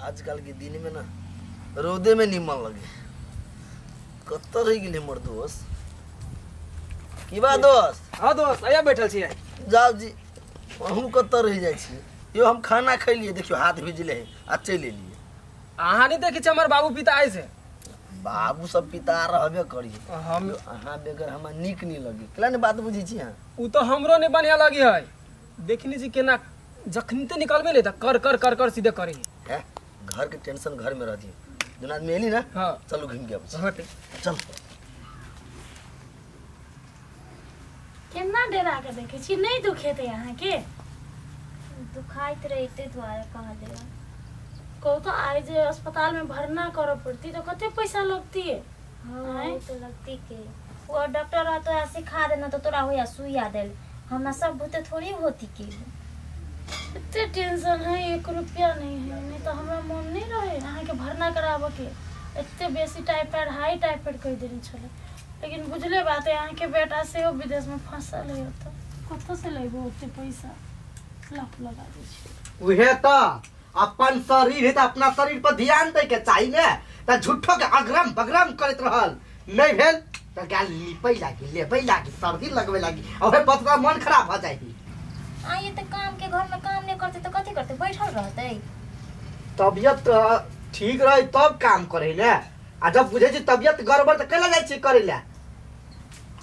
आजकल के दिन में ना रौदे में निमन लगे। कत रह गेलै हमर दोस्त? की बा दोस्त? हाँ दोस्त, आया बैठल छियै। जाओ जी, अहूँ कत रह जाइ छी? यो हम खाना खैलिए, देखियो हाथ भिजले है आ चलि एलिए। अहाँ नहीं देखै छी हमर बाबू पिता आइ से? बाबू सब पिता रहबे करी, हम अहाँ बेगर हमरा नीक नहीं लगी। केला ने बात बुझै छी अहाँ? उ तो हमरो नहीं बढ़िया लगी है। देखनी छी केना जखनते निकलबे नहीं त कर कर कर कर सीधे करे है। घर के टेंशन घर में रहती। दुना आदमी एली ना। हाँ। चलो घूम के आबै। हाँ चल। केना डरा के देखे छी, नहीं दुखेते अहाँ के? दुखाइत रहिते दुआरे कहले। कहू तो आइ जे अस्पताल में भरना करऽ पड़ती तो कते पैसा लगती है? हाँ तो लगती के वो डॉक्टर रहतो आ सिखा देना तो तोरा होया सुइया देल, हमरा सब भूते थोड़ी होती के। इतने टेंशन है, एक रुपया नहीं है, नहीं तो हमरा मन नहीं रहे अहाँ के भरना कराबऽ के। एते बेसी टाइफाइड हाई टाइफाइड कहि देने छलै, लेकिन बुझले बात है अहाँ के बेटा सेहो विदेश में फंसल है, तो कतऽ से लेबो ओते पैसा? लप लगा दै छै। उहे तो अपन शरीर है तो अपना शरीर पर ध्यान दे के चाहिए ने, त झूठो के अगरम बगरम करत रहल। नहीं भेल त गाल नीपै लागी, लेबै लागी, सर्दी लगबै लागी, आ ओहे बतवा मन खराब भ जाइ। आ ये त काम के घर में काम नहीं करते तो कथी करते, बैठल रहते। तबियत ठीक रहे तब काम करे ने, आ जब बुझे छी तबियत गड़बड़ त केला जाइ छी करे ला।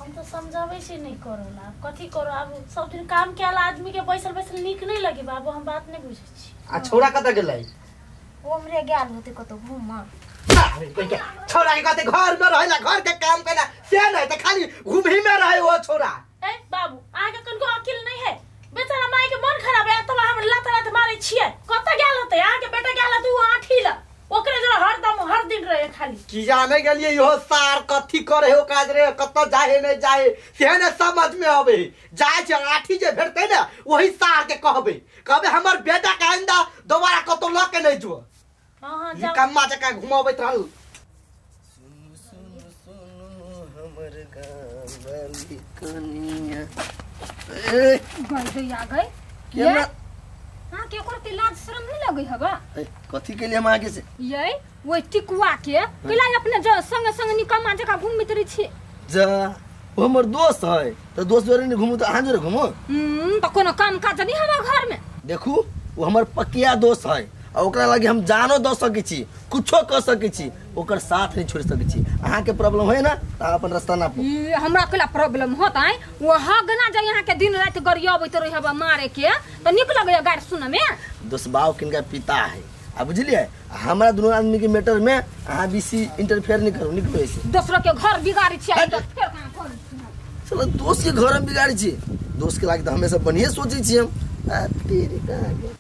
हम तो समझाबै छी नहीं करो ला, कथी करो आब? सब दिन काम कैल आदमी के बैसल बैसल नीक नहीं लगे बाबू, हम बात नहीं बुझै छी। आ छोरा कत गेलै? ओ हमरे गेल होते कतौ घूम। छोरा के कहते घर में रहेला, घर के काम कैला से नहीं त खाली घूमही में रहे वो छोरा। ए बाबू, अहाँ के कनको अकिल नहीं है? बेचारा माई के मन खराब है तब हम लात लात मारै छियै। कत गेल होते अहाँ के बेटा? गेल होते ओ आठी ला, ओकरे जरा हरदम हर दिन रहे खाली। की जाने गेलिए इहो सार कथी करे हो काज रे, कत जाहे नहीं जाहे से ने समझ में आवे। जाय छै आठी जे भेटते ने वही सार के कहबे, कहबे हमर बेटा के आइंदा दोबारा कतो ल के नहीं जो। हां हां जाओ, निकम्मा जका घुमाबैत रहल। सुनु सुनु सुनु हमर गाम वाली कनिया। ए गई गई आ गई केना? हां के करते लाज शर्म नहीं लगे हबा? ए कथी के लिए हम आगे से ये वो टिकुआ के केला अपने जो संग संग निकम्मा जका घूमैत रहे छी। जा वो हमर दोस्त है त दोस्त जोरे नहीं घूमू त अहाँ जोरे घूमू? त कोनो काम काज नहीं हमरा घर में। देखू वो हमर पकिया दोस्त है आ ओकरा लागी हम जानो the सकै छी, कुछो कर सकै छी, ओकर साथ नहीं छोड़ सकै छी। अहाँ के प्रॉब्लम है ना त अपन रास्ता नापू। हमरा केला प्रॉब्लम होत आइ? वो हगना जाय यहाँ के दिन रात गरियाबैत रहे हबा मारे के, त नीक लगैया गारि सुन में। दोस्तबाव किनका पिता है आ बुझलिए, हमरा दुनू आदमी के मैटर में अहाँ बेसी इंटरफेयर नहीं करू, निकलो ऐसे। दोसर के घर बिगाड़ी छी त फेर कहां करू? चलो दोस्त के घर हम बिगाड़ी छी, दोस्त के लागी त हमेशा बढ़िया सोचै छी हम। आ तेरी कहां के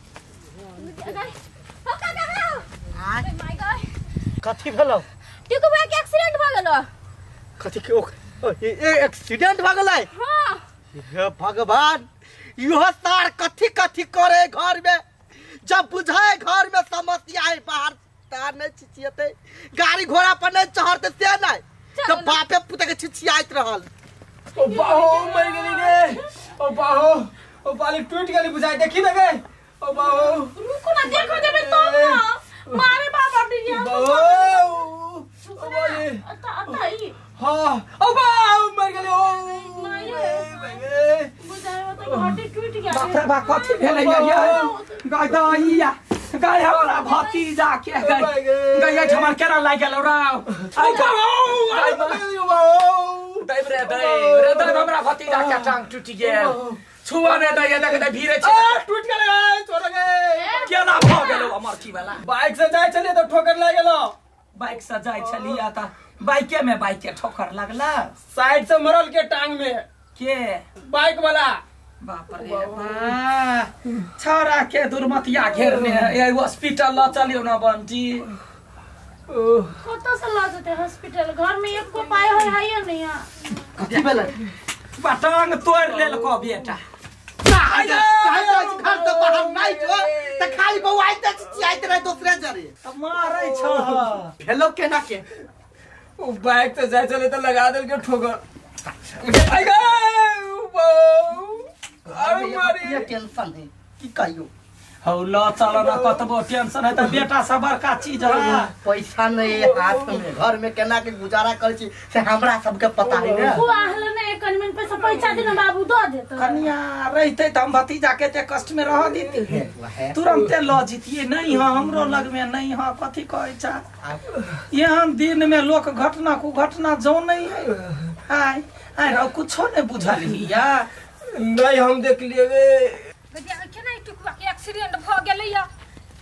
कथी भेलो? टिकू भाई के एक्सीडेंट भ गेलो। कथी के ए एक्सीडेंट भ गेलै? हां। हे भगवान, इहो सार कथी कथी करे घर में। जब बुझाए घर में समस्या है, बाहर तार नहीं छिछियते, गाड़ी घोड़ा पर नहीं चढ़ते से नहीं तो बापे पुते के छिछियाइत रहल। ओ बाहो मर गेली रे, ओ बाहो, ओ बाली टूट गेली बुझाइ, देखी न गए। ओ बाहो रुको ना, देखो देबे तब ना मारे बाबा डिया। बाहो ओ बाली अता अता ई। हां ओ बाहो मर गेली। ओ बुझाइ त हड्डी टूट गेल। बाप रे बाप, कथी भेलै यार? गाय दैया गाय हमरा भतीजा के गाय गाय हमर केना लागि गेलौ राव? आई बाहो दैब रे दैब रे दैब, हमरा भतीजा के टांग टूटि गेल। छुआ ने दैया, देख दे भीरे छै। टूट गेलै, छोड़ गए। केना भ गेलौ अमर की वाला? बाइक से जाय छलियै त ठोकर लागि गेलौ। बाइक से जाय छलियै त बाइके में बाइक के ठोकर लागला, साइड से मरल के टांग में के बाइक वाला। बाप रे बाप, छौड़ा के दुर्मतिया घेरने है। हॉस्पिटल ल चलियो ना बंटी। कत से ल जेतै हॉस्पिटल? घर में एको पाय है है नहीं। कथी भेलै? टांग तोड़ लेलको बेटा। घर से बाहर नहीं जो त खाली बौआइत चिचियाइत रहे दोसरे जरे त मारै छ। भेलो केना के? ओ बाइक से जाय चले त लगा देल के ठोकर। आई गए अरे मारी, टेंशन है की कहियो। हौ ल चल न कतबो टेंशन है त बेटा सब बड़का चीज है। पैसा नहीं हाथ में, घर में केना के गुजारा करै छी से हमरा सबके पता है ना। वो आहल ने एक कनमन पैसा पैसा दिन बाबू दऽ देत। कनिया रहते त हम भतीजा के ते कष्ट में रह दीती, तुरंते ल जीतिए। नहीं हां हमरो लग में नहीं हां, कथी कहै छा एहन दिन में लोक घटना को घटना जो नहीं है। आय आय रौ कुछो नहीं बुझलही या नहीं हम देख लिए गे केना टुकवा के एक्सीडेंट भ गेलै या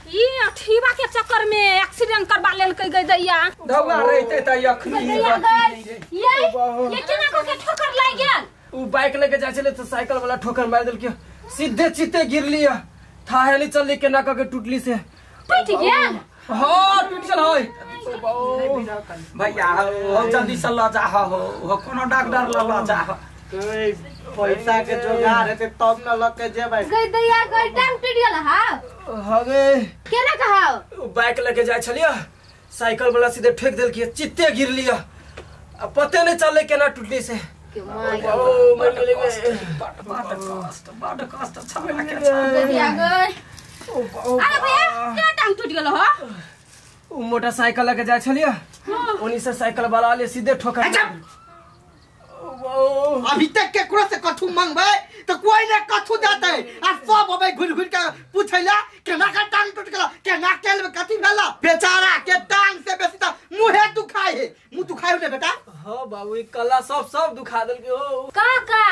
ई अठीबा के चक्कर में एक्सीडेंट करवा लेलकै गई दैया। धौआ रहते त अखनी ये ये केना को के ठोकर लागि गेल। उ बाइक लेके जाय छले त साइकिल वाला ठोकर मार देलकै, सीधे चिते गिर लिया, थाहे नहीं चलली केना क के टूटली से टूट गेल। हां टूट गेल है भैया। हो जल्दी से ल जा हो कोनो डॉक्टर ल जा। पैसा के जोगाड़ हेतै तब न ल के जेबै। गई दैया गई टांग टूट गेल हां। हगे केना कहाव बाइक लेके जाय छलिया, साइकिल वाला सीधे ठोक देलकै, चित्ते गिर लिया, आ पते नहीं चलले केना टूटली से। ओ मर गेलै बड़ कष्ट, बड़ कष्ट छला के दैया गई। अरे भैया केना टांग टूट गेल हो? उ मोटरसाइकिल लेके जाय छलिया, ओनी से साइकिल वाला ले सीधे ठोकर। अभी तक केकरो से कथू मांगबै तो कोई ने कथू देतै आ सब अबै घुर घुर के पूछैला केना के टांग टूट गेल, केना केल में कथी भेला। बेचारा के टांग से बेसी त मुहे दुखाय है, मुंह दुखाय ने बेटा। हां बाबू ई कला सब सब दुखा देलकै हो। काका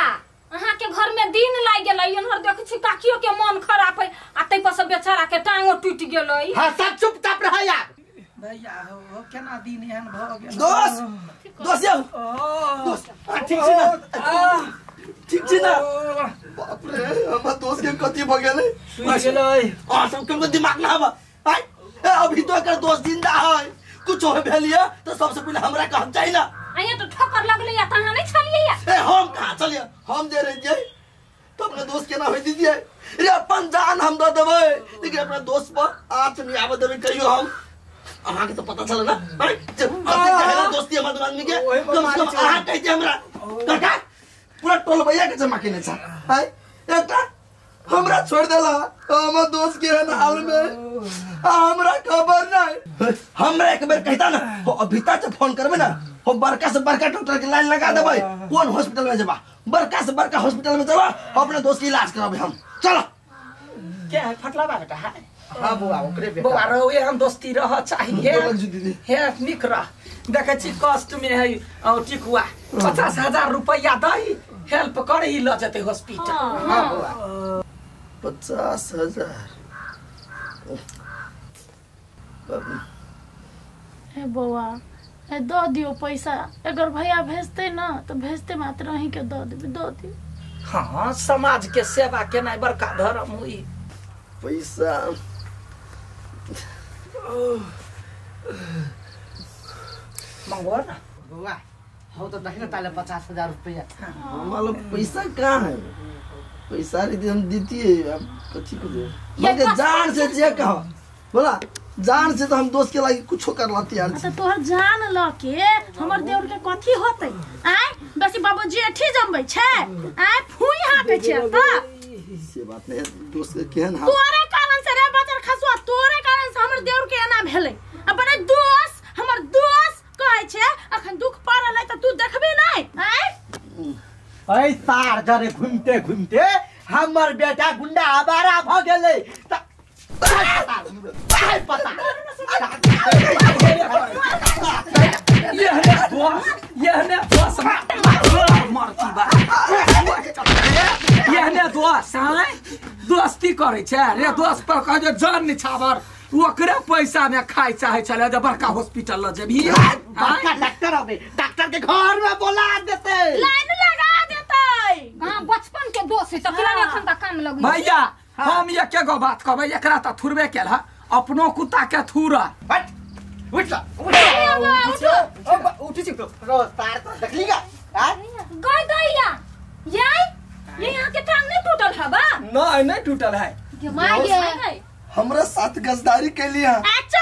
अहाँ के घर में दिन लागि गेलै, एनहर देखै छी काकियो के मन खराब है आ तै पर से बेचारा के टांगो टूट गेलै। हां सब चुपचाप रह यार। भैया हो केना दिन एहन भ गेल। दोस्त दोस्त यौ दोस्त ठीक छी ना, ठीक छी ना? बाप रे हमर दोस्त के कथी भ गेलै? सुति गेलै। आ सब के दिमाग ना आबा। आय अभी तो एकर दोस्त जिंदा है, कुछ हो भेलिए तो सबसे पहले हमरा कहम चाही ना। आया तो ठोकर लगलै या तहाँ नहीं छलिए या? ए हम कहां चलिए, हम जे रहिए तो अपना दोस्त के ना होई दीजिए रे, अपन जान हम the देबै लेकिन अपना दोस्त पर आँच नहीं आबे देबै कहियो हम। अहाँ के तो पता चले ना दोस्ती हमर आदमी के, कम से कम अहाँ कहै हमरा काका पूरा टोलबैया के जमा केने छा। आय एकटा हमरा छोड़ देला हमर दोस्त के एहन हाल में, हमरा खबर नहीं। हमरा एक बेर कहता ना हो अभिता से फोन करबे ना हो बड़का से बड़का डॉक्टर के लाइन लगा देबै। कोन हॉस्पिटल में जेबा? बड़का से बड़का हॉस्पिटल में चला, अपने दोस्त के इलाज कराबे हम। चलो क्या है फटला बा बेटा है? हां बुआ ओकरे बेटा बुआ रहो एहन दोस्ती रह चाहिए। हे निक रह देखै छी कष्ट में है और टिकुआ 50,000 रुपया दही हेल्प करही ल जेतै हॉस्पिटल। हां बुआ 50,000। हे बौआ ए दऽ दियौ पैसा, अगर भैया भेजतै ना तो भेजते मात्र अहीं के दऽ देबै, दऽ दियौ। हाँ समाज के सेवा केनाइ बड़का धर्म होई। पैसा मंगवा ना बुआ हो तो दही ना ताले 50,000 रुपया। मालूम पैसा कहाँ है? पैसा यदि हम दीतिए अब कथी को दे मगर जान से जे कहो बोला जान से तो हम दोस्त के लागी कुछो कर लाती यार। अच्छा तोहर जान ल के हमर देवर के कथी होतै? आय बेसी बाबूजी एठी जमबै छै, आय फुई हाके छै त से बात नहीं। दोस्त के केहन हाल तोरे कारण से रे बचर खसुआ, तोरे कारण से हमर देवर के एना भेलै। अपने दोस्त हमर दोस्त कहै छै अखन दुख पड़ल है त तू देखबी नै? आय ऐ सार जरे घूमते घूमते हमर बेटा गुंडा आवारा भ गेलै त पता ये दोस्त ये ने दोस्त मरती बा ये ने दोस्त आय दोस्ती करै छै रे दोस्त पर कह जे जान निछावर ओकरे पैसा में खाय चाहे छले जे बड़का हॉस्पिटल ल जेबही। बड़का डॉक्टर अबे डॉक्टर के घर में बोला देतै, लाइन लगा देतै। हां बचपन के दोस्त है त केना एखन तक काम लगै। भैया हम एके गो बात कहबै, एकरा त थुरबे केल ह, अपनो कुत्ता के थुरा। हट उठ ल उठ उठ छी तो रो सार तो देखली का गई दैया ये ये यहाँ के टांग नहीं टूटल है बा? नहीं नहीं टूटल है। गे हमरा साथ गजदारी के लिए। अच्छा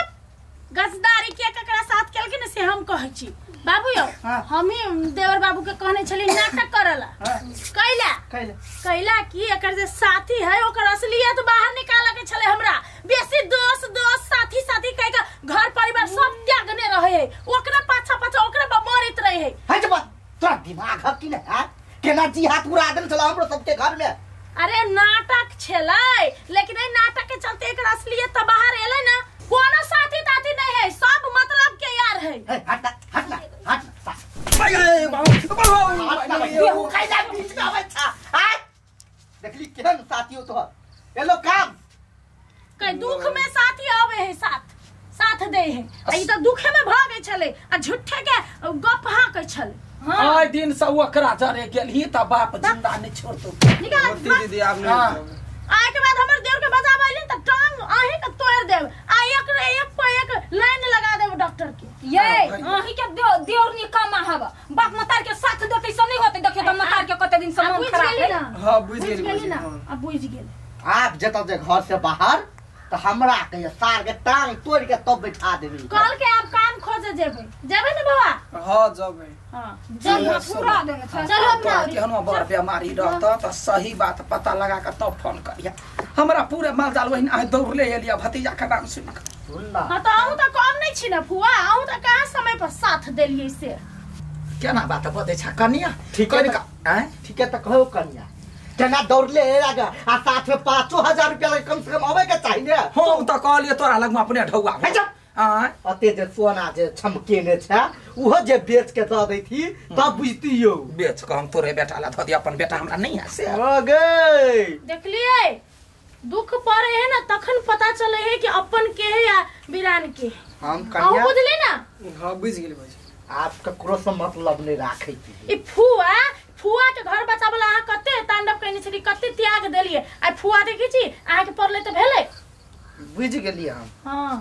गजदारी के ककरा साथ केलखिन से हम कहै छी बाबू यौ। हम ही देवर बाबू के कहने छली नाटक करला कैला कैला कि एकर जे साथी है ओकर असलियत बाहर निकाल के छले हमरा। केना जी हाथ उड़ा देल छला हमरो सबके घर में। अरे नाटक छलै, लेकिन ए नाटक के चलते एकर असलियत त बाहर एलै ना। कोनो साथी ताथी नहीं है, सब मतलब के यार है। हट हट हट बाबू कैला बीच में आबै छा। आ देखली केहन साथी हो तोहर। एलो काम कई दुख में साथी आवे है, साथ साथ दे है। आ ई त दुखे में भागे छलै आ झूठे के गप हाके छलै। हां आइ दिन से ओकरा जरे गेलही त बाप जिंदा नहीं छोड़तो। निकाल दीदी आप नहीं आए के बाद हमर देव के बजाबै ले त टांग अहीं के तोड़ देब आ एक एक पर एक लाइन लगा देब डॉक्टर के। ये अहीं के देवर नि कमा हब बाप मतार के साथ देते से नहीं होते। देखियो त मतार के कते दिन से मन खराब है। हां बुझ गेली ना, अब बुझ गेल। आप जत जे घर से बाहर त हमरा के सार के टांग तोड़ के तब बैठा देबी। कल के आप काम खोजे जेबे जेबे ना बाबा? हां जेबे। हां जब पूरा देने चलो अपना केहनो बड़ बेमारी रहत त सही बात पता लगा के तब फोन करिया। हमरा पूरे माल जाल वही आ दौड़ले एलिया भतीजा के नाम सुन के। सुन ना। हां त अहूं त कम नहीं छी ना फुआ, अहूं त कहां समय पर साथ देलियै से। केना बात बतै छ कनिया? ठीक है ठीक है त कहो कनिया केना दौड़ले एला आ साथ में 5000 रुपया लगे कम से कम आवे के चाहिए। हम त कहलिए तोरा लग में अपने ढौआ है। अते जे सोना जे चमकेने छै उहो जे बेच के the दैथी तब बुझतियो। बेच के हम तोरे बेटा ला ध दिया, अपन बेटा हमरा नहीं है से। हो गए देखलिए दुख पड़े है ना तखन पता चले है कि अपन के है या बिरान के। हम कन्या बुझली ना? हां बुझ गेली भाई। आप ककरो से मतलब नहीं राखे की। ई फुआ फुआ के घर बचावला अहाँ कते तांडव कइने छली, कते त्याग देलिए। आ फुआ देखी छी अहाँ के पड़ले त भेलै। बुझ गेली हम। हां